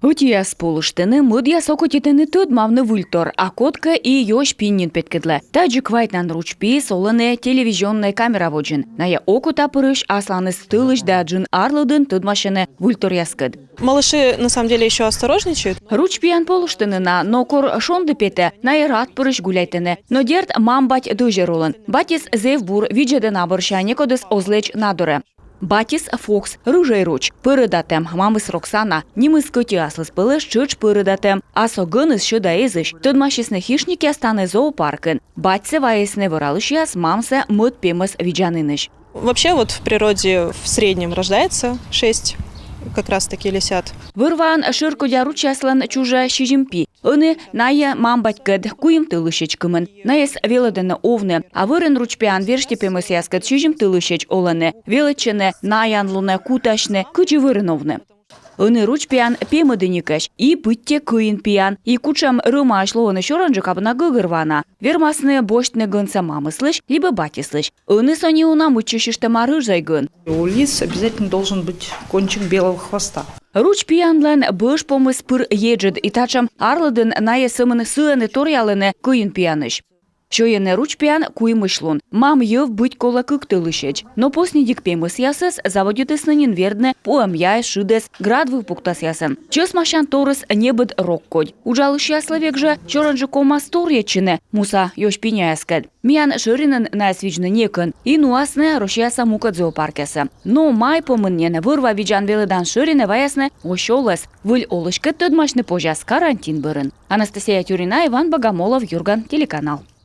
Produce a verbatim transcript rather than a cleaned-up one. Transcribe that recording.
Ӧтияс полыштӧны, мӧдъяс окотитӧны тӧдмавны выльтор, а кодкӧ и ёсь пинь нин петкӧдлӧ. Тадзи квайтнан руч пиыс олӧны телевизионнӧй камера водзын. Найӧ окота пырысь асланыс тӧлысь да джын арлыдын тӧдмасьӧны выльторъяскӧд. Малыши на самом деле еще осторожничают. Руч пиян полыштӧны на, но кор шонді петӧ, найӧ рад пырысь гуляйтӧны. Но дерт, мам-бать дӧзьӧр улын. Батьыс зэв бур, видзӧдӧ на бӧрся, некодыс оз лэдз на дорӧ. Батьыс Фокс, рыжӧй руч, пӧрӧдатӧм, мамыс Роксана. Нимыс кӧть и аслыспӧлӧс, тшӧтш пӧрӧдатӧм. А со гӧныс сьӧда эзысь. Тӧдмасисны хищникъяс тані зоопаркын. Батьсӧ вайисны вӧралысьяс, мамсӧ мӧд пемӧс видзанінысь. Вообще вот в природе в среднем рождается шесть как раз-таки лисят. Вӧр-ваын шӧркодя ручьяслӧн чужӧ сизим пи. Ӧні найӧ мам-батькӧд куим тӧлысьӧдз кымын. Найӧс велӧдӧны овны. А вӧрын руч пиян верстьӧ пемӧсъяскӧд сизим тӧлысьӧдз олӧны. Велӧдчӧны наянлунӧ, кутасьны, кыдзи вӧрын овны. Ӧні руч пиян пемӧдіньӧкӧсь и быттьӧ кӧин пиян. И кутшӧм рӧмаӧсь лоӧны сёрӧнджык, абу на гӧгӧрвоана. Вермасны босьтны гӧнсӧ мамыслысь либӧ батьыслысь. Ӧні со неуна мыччысьыштӧма рыжӧй гӧн. У лис обязательно должен быть кончик белого хвоста. Руч пиянлӧн бӧж помыс пыр еджыд, и татшӧм арлыдын найӧ сӧмын сыӧны, торъялӧны кӧин пиянысь. Сёйӧны руч пиян куимысь лун. Мам йӧв быть колӧ кык тӧлысьӧдз. Но поснидик пемӧсъясӧс заводитісны нин вердны пуӧмъяӧс, шыдӧс, град выв пуктасъясӧн. Чӧсмасян торйыс небыд рок кодь. Уджалысьяслы век жӧ сёрӧнджык ковмас торйӧдчыны муса ёсь пиняяскӧд. Миян шӧринын найӧс видзны некӧн. И нуасны Россияса мукӧд зоопаркъясӧ. Но май помын нин вӧр-ва видзан-велӧдан шӧринӧ ваясны оз олӧс. Выль олыськӧд тӧдмасьны позяс карантин бӧрын. Анастасия Тюрина, Иван Богомолов, «Юрган» телеканал.